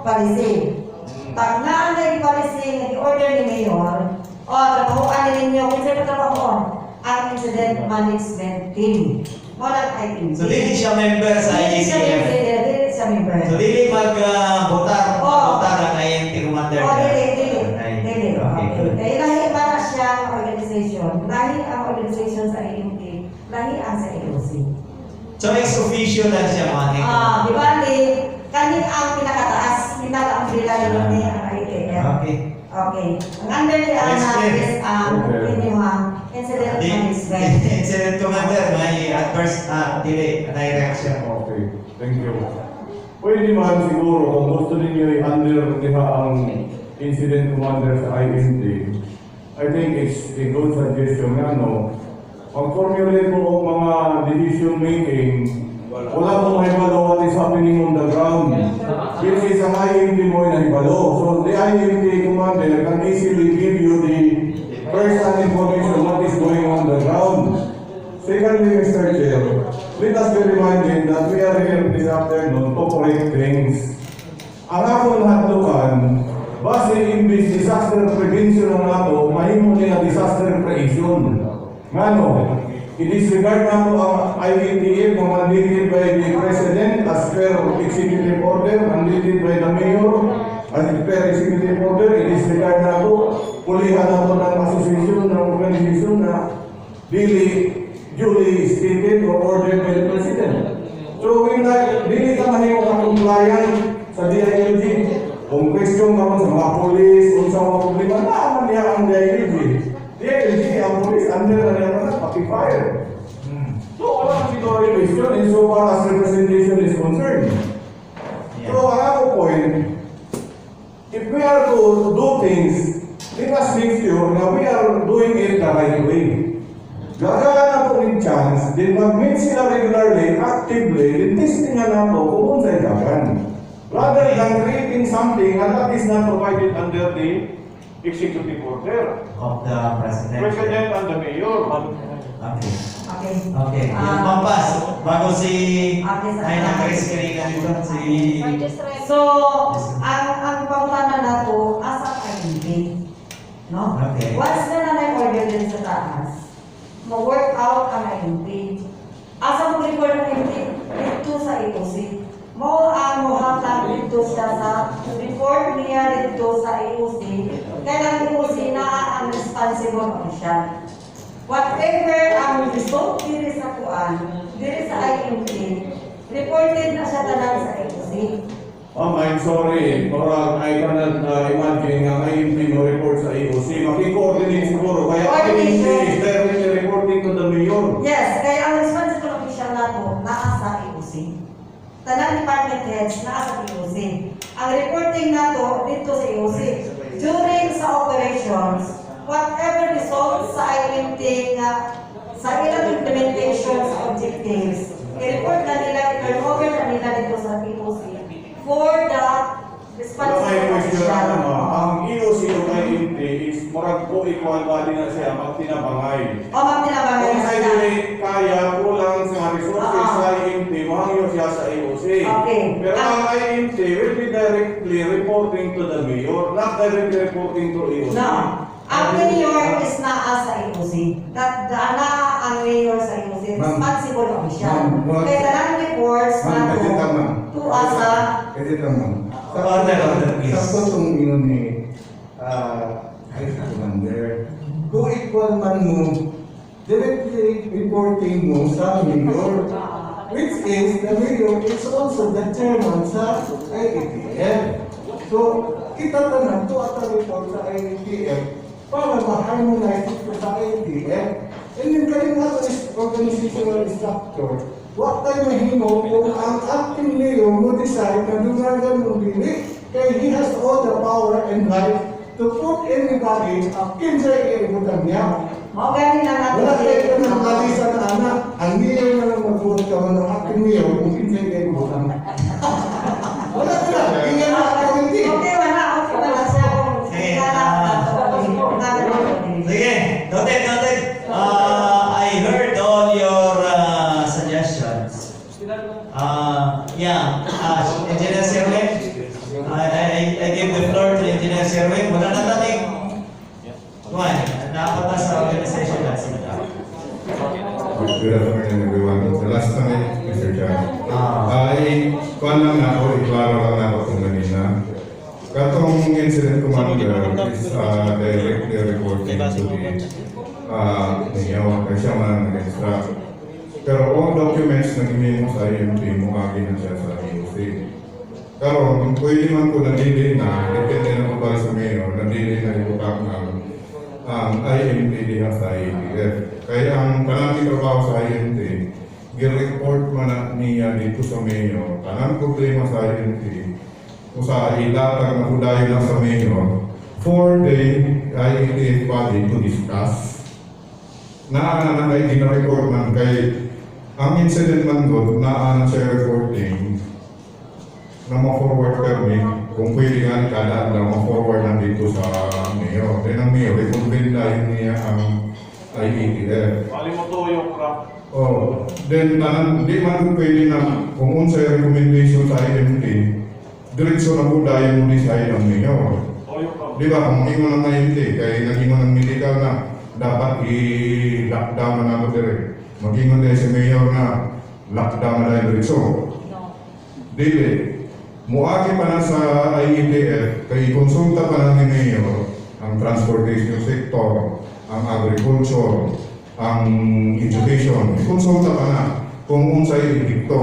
policy. Pag naa na policy nga gi-order ni Mayor, o trabahoan ni ninyo, kung sino trabahoon, ang incident management team. Mo lang IMT. So dili siya member sa Dili siya IATF. member, dili siya member. So dili mag-botar, Oh. botar ang IMT commander. Oh, dili, dili. Okay. Dili. Okay, Okay. good. Kaya lahi pa na siya ang organization. Lahi ang organization sa IMT, lahi ang sa AOC. So ex officio lang siya, mga Ah, di ba ni kani ang pinakataas, pinaka-umbrella ni ang IATF. Okay. Okay. Ang under ni ana Explain. is ang inyong incident Di, management. incident commander, may adverse, dili, may reaction. Okay, thank you. Pwede man siguro kung gusto ninyo i-under diha ang incident commander sa IMT, I think it's a good suggestion nga, no? Mag-formulate mo og mga decision making. Wala mo mahibalo what is happening on the ground. Which is ang IMT mo ay nahibalo. So the IMT commander can easily give you the first-hand information what is going on the ground. Secondly, Mr. Chair, let us be reminded that we are here this afternoon to correct things. Ang akong nahadlukan, base imbis disaster prevention ang nato, mahimo ni nga disaster creation. Ngano, i-disregard nato ang IATF nga mandated by the President as per executive order, mandated by the Mayor as per executive order, i-disregard nato, pulihan nato ng association, ng organization na dili duly stated or ordered by the President. So, when na, dili ka mahimo ka compliant sa DILG. Kung question naman sa mga police, kung sa mga problema, naaman niya ang DILG. DILG, ang police, under na niya na, pati fire. So, wala na siguro yung question in so far as representation is concerned. So, ang ako point, if we are to do things, let us make sure na we are doing it the right way. Gagawa na po ng chance, din mag-meet sila regularly, actively, din testing nga nato kung unsay dagan. Rather than creating something and that is not provided under the executive order. Of the President. President and the Mayor. Okay. Okay. Okay. Yung Ah. Pampas, bago si Okay, sa- ay na-Chris kanina dito, si So, ang pangutana nato asa ang IMT. No? Okay. Once na na order din sa taas, ma-work out ang IMT. Asa mo report ang IMT? Dito sa EOC. Mo ang mohatag dito siya sa report niya dito sa EOC. Kaya ang EOC na ang responsible official. Whatever ang result diri sa kuan, diri sa IMT, reported na siya tanan sa EOC. Ma'am, I'm sorry. Parang I cannot imagine nga IMT mo report sa EOC. Maki-coordinate siguro. Kaya IMT is directly reporting to the mayor. Yes, kaya ang responsible official nato naa sa EOC. Tanang department heads naa sa EOC. Ang reporting nato dito sa EOC. During sa operations, whatever results sa IMT nga sa ilang implementation sa objectives, i-report na nila, i-turn over na nila dito sa EOC for the Pero responsible may question official. ano, ang EOC o IMT is murag co-equal body na siya magtinabangay. O magtinabangay Kung na sa siya. dili kaya kulang sa resources sa IMT, mahangyo siya sa EOC. Okay. Pero ang IMT will be directly reporting to the mayor, not directly reporting to EOC. No. Ang mayor is naa sa EOC. That naa ang mayor sa EOC. Ma'am. Responsible official. Ma'am, Kaya tanang reports Ma'am, na kasi to, tama. to asa Kasi tama. Order, order, please. Sakto itong ingon ni Vice Commander. Kung equal man mo, directly reporting mo sa mayor. Which is, the mayor is also the chairman sa IATF. So, kita tanan to at report sa IATF para ma-harmonize ito sa IATF. And then kaning ato is organizational structure. Wa tayo mahimo kung ang acting mayor mo decide na dungagan mo dili kay he has all the power and right to put anybody kinsay iibutang niya. Mao gani na nato. Wala kayo ka ng kalisan na anak. Ang mayor na lang mag-vote ka man ng acting mayor kung kinsay iibutang. Wala ka na. Hindi na appointee. Okay, wala siya kung Sige, kilala Sige, noted, noted. I heard all your suggestions. Yeah, Engineer Sherwin, I give the floor to Engineer Sherwin. Wala na taning. Juan, napata sa organization natin. Good afternoon, everyone. The last time, Mr. Chair. Ah. Ay, kuan lang na ako, iklaro lang na ako kung ganina. Katong incident commander is directly reporting to the mayor, kasi siya man ang nag-instruct. Pero all documents na gimimo sa IMT, muagi na siya sa EOC. Karon, pwede man ko nadili na, depende na ko ba sa mayor, nadili na ibutang ang IMT diha sa IATF. Kaya ang kanang trabaho sa IMT, gi-report man na niya dito sa mayor, kanang problema sa IMT, o sa ilatag na hudayon lang sa mayor, for the IATF body to discuss. Na na na kay gina-report man kay Ang incident man gud naa na sa reporting na ma-forward kami kung pwede nga kada adlaw ma-forward na dito sa mayor. Then ang mayor, i-convene dahil niya ang IATF. Bali mo tuyok ra. Oh, then tanan di man pwede na kung unsay recommendation sa IMT, diretso na po dahil mo decide ang mayor. Tuyok ra. Di ba kung ingon ang IMT, kay nag-ingon ang medical na dapat i-lockdown na nato dire. Mag-ingon dahil si mayor na lockdown na dahil diretso. Dili. Muagi pa na sa IETF, kay konsulta pa na ni Mayor ang transportation sector, ang agriculture, ang education. Konsulta pa na kung unsay epekto.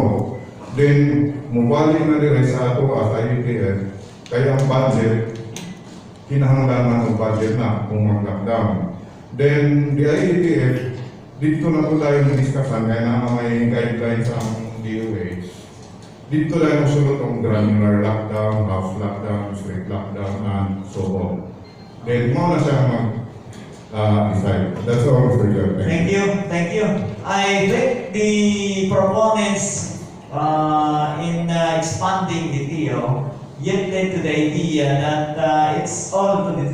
Then, mubalik na dire sa ato as IETF, kay ang budget, kinahanglan man og budget na kung mag-lockdown. Then, the IETF, dito na po tayo discussan kaya na may guidelines ang DOH. Dito lang musulot ang granular lockdown, house lockdown, street lockdown, and so on. Then, mao na siya mag decide. That's all, Mr. Chair. Thank you, thank you. I think the proponents in expanding the TO yielded to the idea that it's all to the,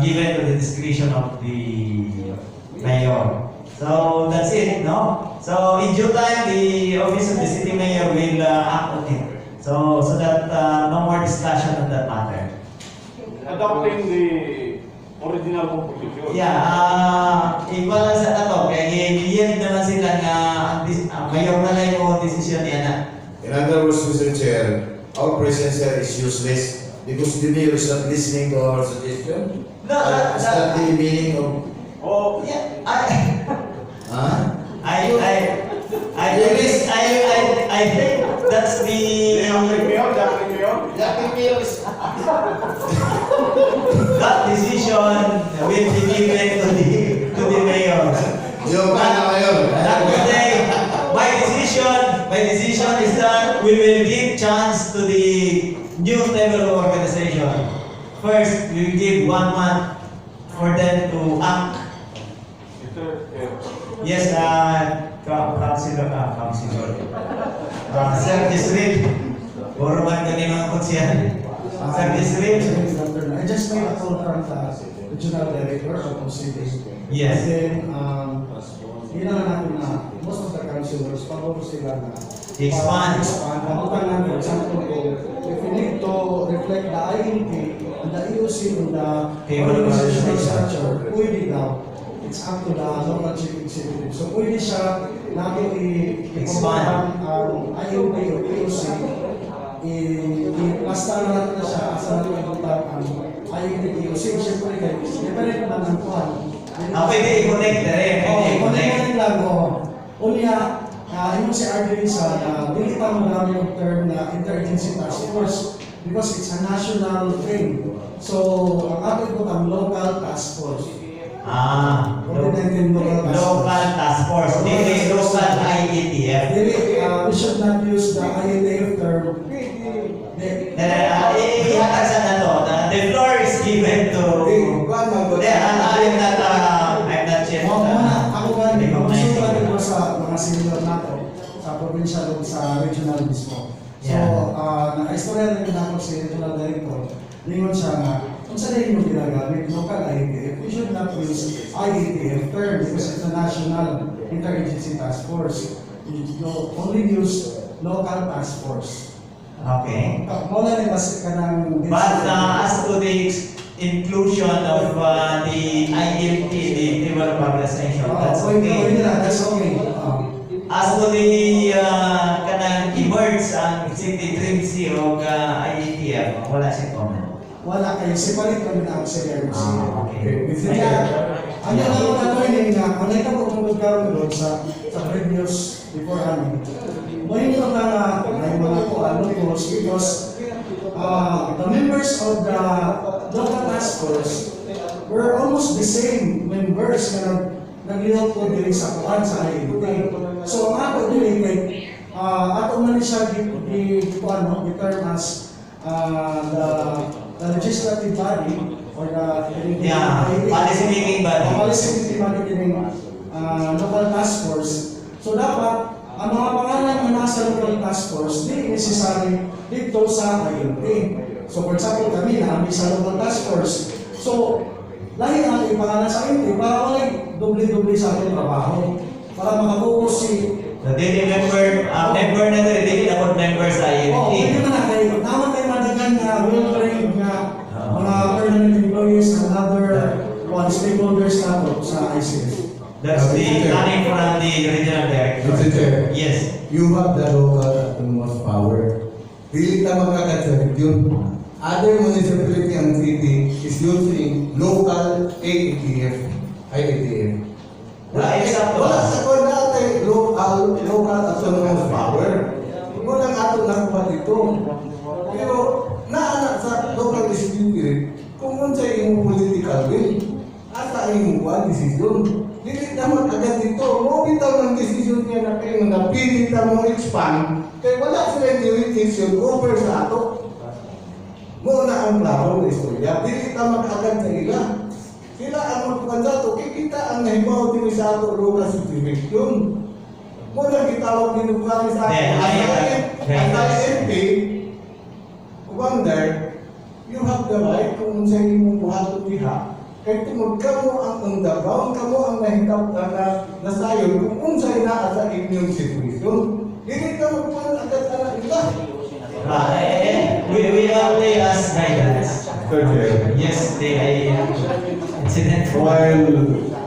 given to the discretion of the mayor. So that's it, no? So in due time, the office of the city mayor will act on it. So that no more discussion on that matter. Adopting the original composition. Yeah, equal lang sa ato. Kaya i-yield naman sila nga ang mayor na lang yung decision niya na. In other words, Mr. Chair, our presence here is useless because the mayor is not listening to our suggestion. No, Is that the meaning of? Oh, Yeah, I, Huh? I think that's the The acting mayor, the acting mayor. The acting mayor is that decision will be given to the mayor. Yung ka na ngayon. Not today. My decision is that we will give chance to the new level of organization. First, we will give one month for them to act. Mr. Chair. Yes, Councilor. Sir District, puro man kani mga konsiyan. Sir District. Good afternoon. I just made a call from the regional director of OCD. Yes. And then, yun na natin na most of the councilors, pabor sila na Expand. Expand. Pabor na, for example, kung if we need to reflect the IMT and the EOC on the Table of organizational organization. structure, pwede daw. It's up to the local chief executive. So pwede siya natin Expand. ang IMT o EOC, i-plasta na natin na siya, asa natin ibutang ang IMT EOC. Siyempre, kay different man ang kuhan. Ah, pwede i-connect na rin. Pwede Oo, i-connect. connect lang, oo. Unya, ingon si RD sa dili pa mo gamit og term na interagency task force because it's a national thing. So, ang ato ibutang local task force. Ah, COVID-19 local task force. local task force. Dili local IETF. Dili, we should not use the IETF term. Ihatag sa na to. The floor is given to. Hindi, I'm not yet. Mo mo na ako gani, recognizing. konsulta ko sa mga senior nato sa provincial ug sa regional mismo. So, nakaistorya rin ako si regional director. Ningon siya nga, kung sa rin mo ginagamit, local IATF, we should not use IATF term because it's a national interagency task force. You only use local task force. Okay. Mo na ni mas kanang But as to the inclusion of the IMT, the Table of Organization, Oh, that's pwede, okay. pwede na, that's okay. As to the kanang i-merge ang City Dream C o IETF, wala siyang comment. Wala kayo, separate kami na auxiliary. Ah, okay. Kaya, ano lang ako na nga, kung nakita ko kung karon doon sa previous before ano, may na nga may mga ko ano ko because the members of the local task force were almost the same members na naglihok ko diri sa kuan sa IMT. So ang ako diri kay ato man ni siya gi kuan no, gi term as the legislative body or the Yeah, policy making body. Policy making body kining local task force. So dapat task force di necessary dito sa IMT. So for example, kami na kami sa local task force. So lahi ang ipangalan sa IMT para walay doble-doble sa atong trabaho. Para makapokus si So, dili member, member na dili, dili na member sa IMT. Oh, pwede man na kay naman kay madagan nga well-trained nga mga permanent employees and other one stakeholders nato sa ICF. That's the coming from the regional director. Mr. Chair. Yes. You have the local autonomous power. Dili ta magkakasabit yun. Other municipality and city is using local AETF, IATF. Wala, it's up to Wala us. sa kung natin local autonomous power. Wala ang ato nakuha dito. Pero naana sa local dispute, kung unsay imong political will, asa imong kuan decision. Dili naman agad dito. Mo bitaw ng decision niya na kayo nga napili ta mo expand kay wala sila jurisdiction over sa ato. Mo na ang klaro ng istorya. Dili ta mag-agad sa ila. Sila ang magkuhan sa ato. Kay kita ang nahimaw din sa ato local situation. Mo na gitawag din sa ato. As IMP, Commander, you have the right kung unsay imong buhaton diha. Kay tungod kamo ang on the ground, kamo ang nahitap na nasayon kung unsay naa sa inyong situation. Dili ka magkuhan agad ana ila. We only ask guidance. Mr. Chair. Yes, the incident. While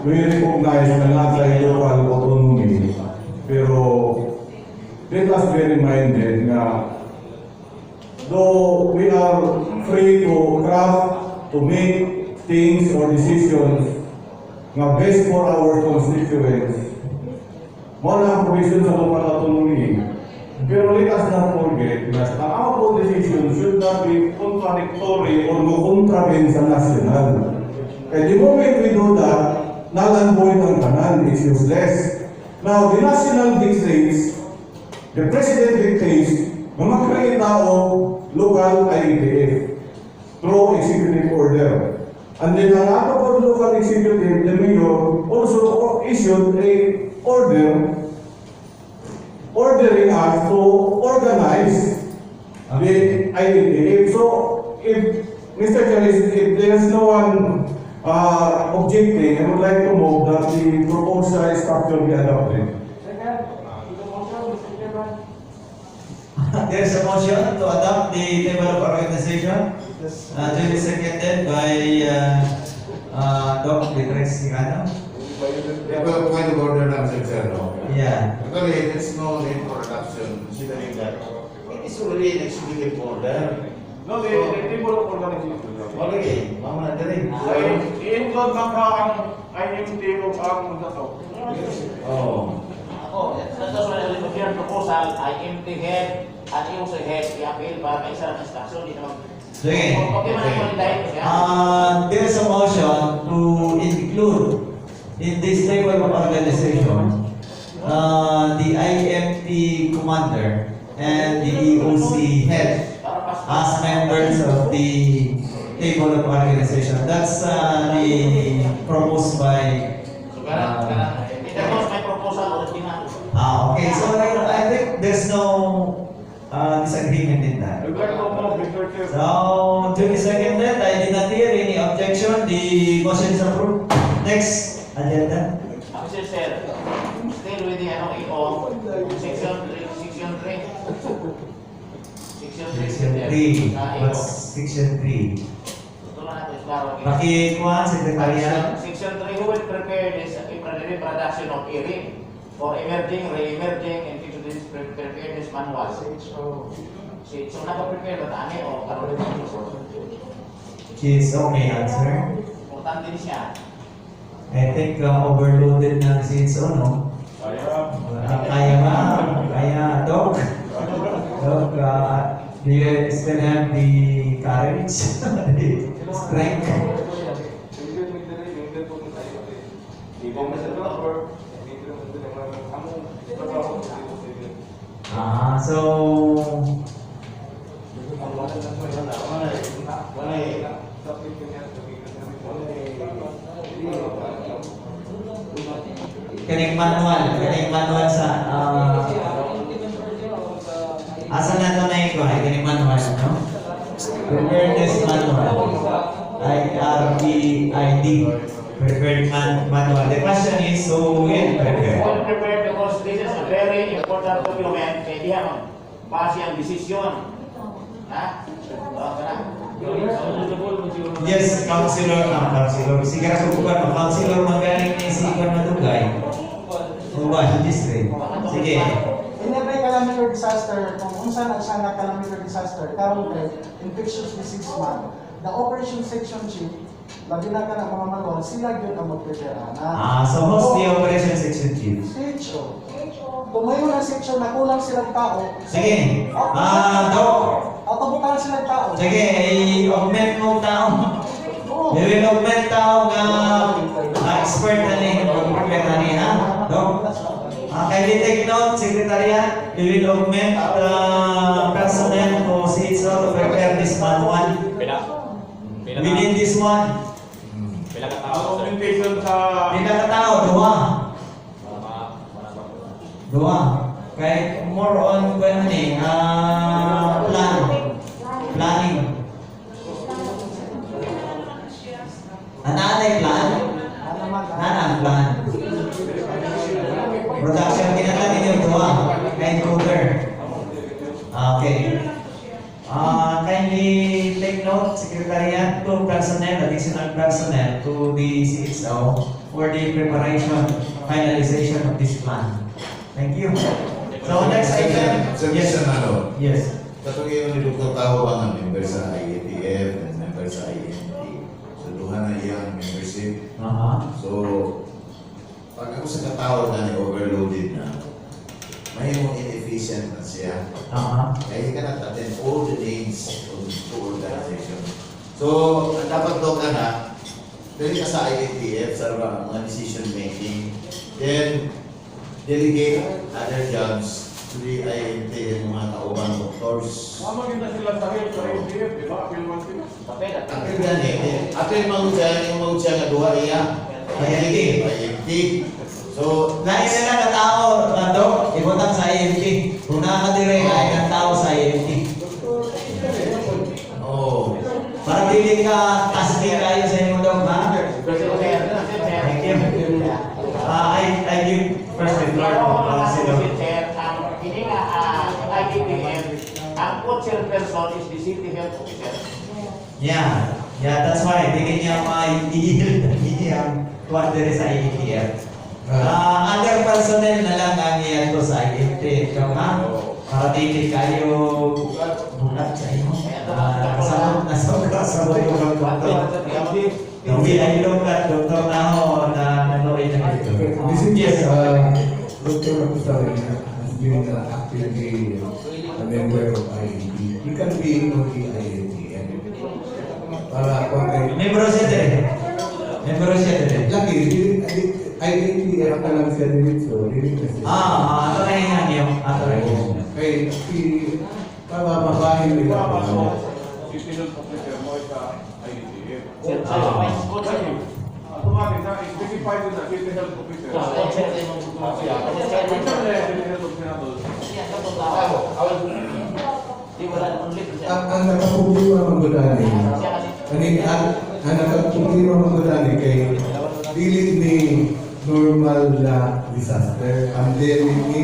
we recognize na nasa local autonomy, pero let us be reminded na though we are free to craft, to make things or decisions nga best for our constituents, mao na ang provision sa local autonomy. Pero let us not forget that ang our decision should not be contradictory or mo contravene sa national. And the moment we do that, null and void ang tanan, is useless. Now, the national dictates, the president dictates, na mag-create na og local IATF through executive order. And then ang ato po local executive, the mayor, also issued a order ordering us to organize the IATF. So, if, Mr. Chair, if there's no one objecting, I would like to move that the proposed structure be adopted. There's a motion to adopt the table of organization. Duly seconded by Doc Beatrix Sirano. Yeah, well, point of order lang, Sir Chair, no? Yeah. Actually, there's no need for adoption, considering that it is already an executive order. No, the table of organization. Okay, mama na diri. So, i-include man ka ang IMT o ang sa to. Oh. Ako, that's why I will proposal, IMT head, at EOC head, i-appeal para may isa lang instruction, di naman. Sige. Okay man ang dahil siya. There's a motion to include in this table of organization the IMT commander and the EOC head as members of the table of organization. That's the proposed by. That was my proposal original. Ah, okay. So I think there's no disagreement in that. I'd like to move, Mr. Chair. So, duly seconded. I did not hear any objection. The motion is approved. Next agenda. Mr. Chair, still with the ano, EO, section 3, section 3. Section 3. Section 3. Sa EO. What's section 3? Ito lang natin, klaro. Pakikuha, Secretariat. Section 3, who will prepare this reproduction of ERIM for emerging, re-emerging, and future disease preparedness manual? Si, so naka-prepare ba tani o karon She's okay answer. Importante din siya. I think overloaded na si CHO, no? Kaya. Kaya ba? Kaya, Doc? Doc, do you still have the courage? The strength? Ah, so kaning manual sa. Asa na ito na ikaw? Ay, kini manual, no? Preparedness manual. IRPID. Prepared manual. The question is, who will prepare? Well prepared because this is a very important document kay diha man base ang desisyon. Ha? Oh, kana. Yes, Councilor, ah, Councilor. Sige ra ko kuan, Councilor magaling ni si Ikuan Madugay. Uban district. Sige. In every calamity or disaster, kung unsa na siya nga calamity or disaster, karon kay infectious disease man, the operation section chief, labi na ka na mga manual, sila gyud ang mag-prepare ana. Ah, so who's the operation section chief? CHO. Kung may mga section na kulang silang tao, Sige. Ah, Doc. Autobutan silang tao. Sige, i-augment mo tao. Oo. We will augment tao nga expert na ni, mag-prepare na ni, ha? Doc? Ah, kindly take note, Secretariat, we will augment the personnel to CHO to prepare this manual Pila? Pila ka? within this month. Pila ka Ang tao, sir? augmentation sa Pila ka tao? Duha. Wala pa. Duha. Kay more on kung ni, plan. Planning. Ana plan? Ano man, Nana ang plan. Production kinahanglan ninyo duha. Kay encoder. Okay. Kindly take note, Secretariat, to personnel, additional personnel to the CXO for the preparation, finalization of this plan. Thank you. So next item. Sir, Yes. yes. Ano, Yes. katong ni Dr. Taho ba nga member sa IATF and member sa IMT. So duha na iyang membership. So pag ako sa katao na ni overloaded na, mahimong inefficient na siya. Kaya he cannot attend all the needs of the two organization. So, ang dapat daw ka na, dali ka sa IATF sa mga decision making, then delegate other jobs to the IMT and mga kauban doctors. Mama gina sila sa health sa IATF, di ba? Apil man sila. Papel at Apil gani, apil mangutya, yung mangutya nga duha iya. IMT. IMT. So, Lain na lang ang tao, Doc, ibutang sa IMT. Kung nakakadire, lain ang tao sa IMT. Oh. Para dili ka tasking kayo sa imong dog, ha? Thank you. I give first the floor to Councilor. Chair, ang ini nga IATF, ang co-chairperson is the city health officer. Yeah, that's why dili niya ma-yield iyang kuwan diri sa IATF. Other personnel na lang ang iyan to sa IMT. Ikaw ha? Para dili kayo bukat sa imo. Sabot na sobra sa yung doktor. Nawi ay look at Dr. Naho na nanood na dito. This is Yes. Dr. Acostar has been actively a member of IAT. He can be on the IATF. Para kung kay Membro siya dire. Membro siya dire. Lagi, IATF na lang siya dito. Dili na siya. Ah, ato na yung niyo. Ato na yung. Kay, si, para mabahin nila. Diba, so, city health officer mo sa IATF. Co-chair. Automatic na, specified din sa city health officer. Minsan na yung city health officer na to. Ang nakaproblema man gud ani. Ani ang nakaproblema man gud ani kay dili ni normal na disaster, pandemic ni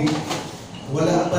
wala pa.